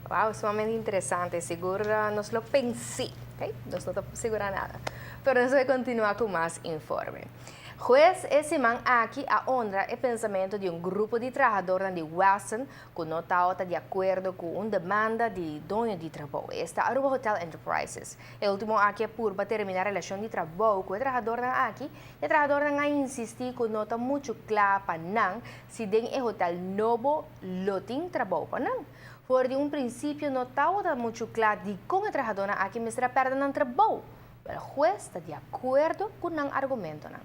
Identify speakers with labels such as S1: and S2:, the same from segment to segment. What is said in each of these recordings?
S1: Wow, sumamente interesante. Sigur nos lo pensa, ok? Nos no ta sigurá nada. Pero nos ta bai kontinuá ku mas informe. Hues e siman aki a honra e pensamentu di un grupo di trahadó di Westin ku no tabata di akuerdo ku un demanda di doño di trabou. Esta Aruba Hotel Enterprises. E último aki pa terminá relashon di trabou ku e trahadónan aki, e trahadónan a insistí ku no ta muchu kla pa nan si den e hotel nobo lo tin trabou pa nan. For di un prinsipio no tabata muchu kla di kon e trahadónan aki mester a pèrdè nan trabou. Pero hues ta di akuerdo ku nan argumentonan.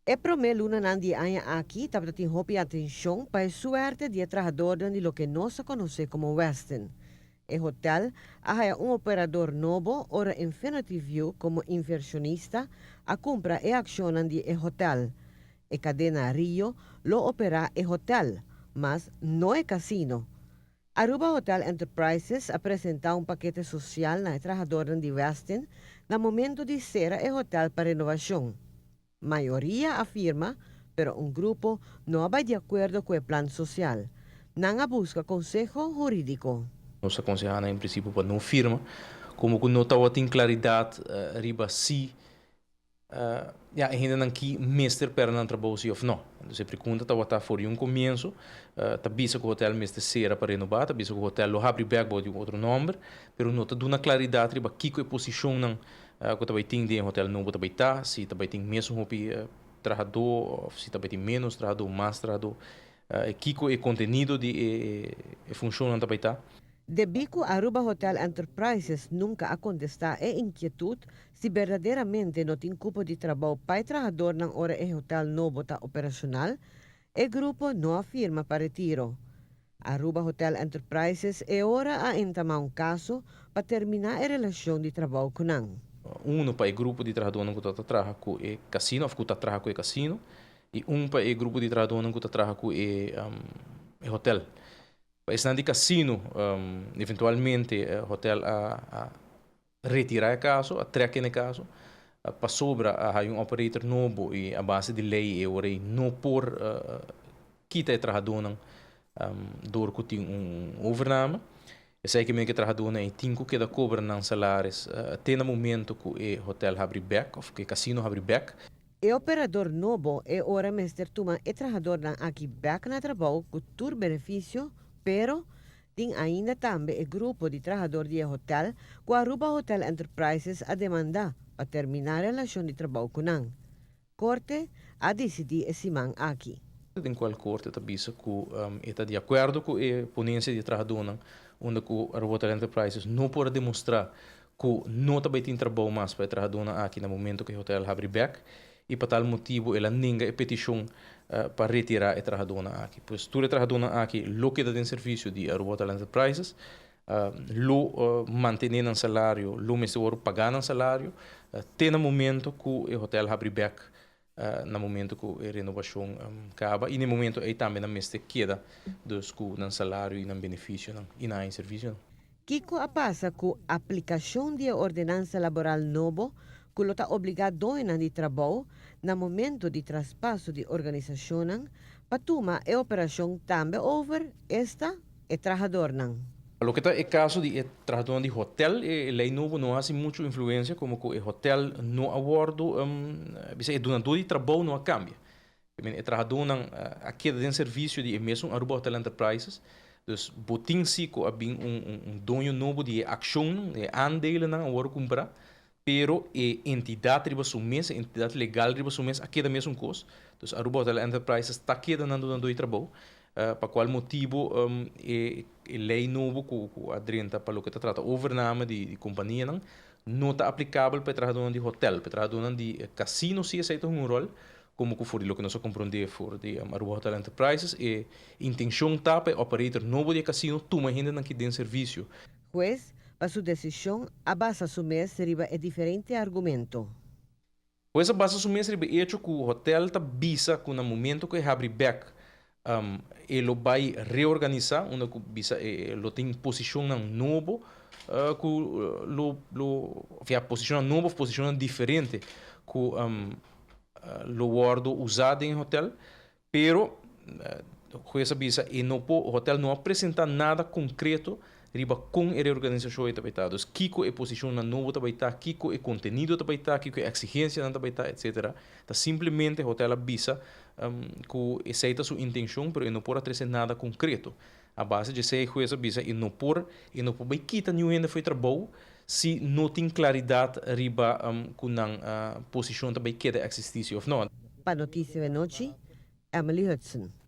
S2: E promé lunanan di aña aki tabatin hopi atenshon pa e suerte di trahadó di loke nos konosé komo Westin. E hotel a un operadó nobo, ora Infinity View komo invershonista a kumpra e akshon di e hotel. E kadena Rio lo operá e hotel, mas no e kasino. Aruba Hotel Enterprises a presentá un pakete sosial na trahadó di Westin na momento di sera e hotel pa renovashon. Mayoria a firma, pero un grupo no a bai di akuerdo ku e plan sosial. Nan a buska konseho hurídiko.
S3: Nos a konsehá en prinsipio pa no firma, komo ku no tabatin klaridat riba si ja, hendenan aki mester pèrdè nan trabou si òf no. Anto, e pregunta tabata for di un komienso, ta bisa ku e hotel mester sera pa renobá, ta bisa ku e hotel lo habri bèk di un otro nòmber, pero no ta duna klaridat riba kiko e posishonnan ku ta bai tin den hotel nobo ta bai ta, si ta bai tin mesun hopi trahadó, si ta bai tin menos trahadó, mas trahadó, kiko e kontenido di e funshonnan ta bai ta.
S2: Debí ku Aruba Hotel Enterprises nunka a kontestá e inkietut si berdaderamente no tin kupo di trabou pa trahadónan ora e hotel nobo ta operashonal, e grupo no a firma pa retiro. Aruba Hotel Enterprises e ora a entamá un kaso pa terminá e relashon di trabou ku nan.
S3: Un pa e grupo di trahadó ku ta traha ku e kasino, òf ku ta traha ku e kasino, i un pa e grupo di trahadó ku ta traha ku e hotel. Esnan di kasino, eventualmente hotel a retirá e kaso, a trek e kaso, pasobra a un operator nobo i a base di lei e ora no por kita e trahadónan dor ku tin un overname. Esei ke men ku trahadónan tin ku keda kobra nan salario te na momento ku e hotel habri bèk òf ku e kasino habri bèk.
S2: E operadó nobo e ora mester tuma e trahadónan aki bèk na trabou ku tur benefisio, pero tin ainda tambe e grupo di trahadó di hotel ku Aruba Hotel Enterprises a demandá pa terminá e relashon di trabou ku nan. Korte a disidí e siman aki.
S3: Den kual korte ta bisa ku ta di akuerdo ku e ponensia di trahadónan, unda ku Aruba Hotel Enterprises no por demostrá ku no ta bai tin trabou mas pa e trahadónan aki na momento ku e hotel habri bèk i pa tal motibu el a nenga e petishon pa retirá e trahadónan aki. Pues tur e trahadónan aki lo keda den servisio di Aruba Hotel Enterprises, lo mantené nan salario, lo mester paga nan salario, te na momento ku e hotel habri bèk, na momento ku e renovashon kaba i na momento ei tambe nan mester keda dus ku nan salario i nan benefisionan i nan servisio.
S2: Kiko a pasa ku aplikashon di ordenansa laboral nobo ku lo ta obligá doñonan di trabou na momento di traspaso di organisashon pa tuma e operashon tambe over esta e trahadónan?
S3: Loke ta e kaso di trahadó di hotel, e lei nobo no a hasi muchu influensia, komo ku e hotel no a wòrdu, e dunadó di trabou no a kambia. E trahadónan a keda den servisio di mesun Aruba Hotel Enterprises, dus bo tin si ku a bin un doño nobo di akshon, di aandelennan a wòrdu kumprá, pero e entidat riba su mes, e entidat legal riba su mes, a keda mesun kos. Dus Aruba Hotel Enterprises ta keda nan dunadó di trabou, pa kual motibu e lei nobo ku a drenta pa loke ta trata overname di kompanianan no ta aplikabel pa e trahadónan di hotel. Pa e trahadónan di kasino si esei ta hunga un ròl, komo ku for di loke nos a komprondé for di Aruba Hotel Enterprises, e intenshon ta pa e operator nobo di e kasino tuma hendenan aki den servisio.
S2: Hues, pa su desishon, a basa su mes riba e diferente argumento.
S3: Hues a basa su mes riba hecho ku hotel ta bisa ku na momento ku e habri bèk, e lo bai reorganisá, unda ku bisa e lo tin posishonnan nobo ku lo ya posishonnan nobo òf posishonnan diferente ku lo wòrdu usá den hotel, pero Hues a bisa e no por, hotel no a presenta nada concreto riba con e reorganisacion ta bay ta. Dus kico e posicion nobo ta bay ta, kico e contenido ta bay ta, kico e exigencia ta bay ta, etc. Ta simplemente hotel a bisa cu esey ta su intencion, pero e no por trece nada concreto. A base di esey hues a bisa e no por bay kita ningun hende for di trabou si no tin claridad riba cu nan posicion ta bay keda existi of no.
S2: Pa Noticia di Anochi, Emily Hudson.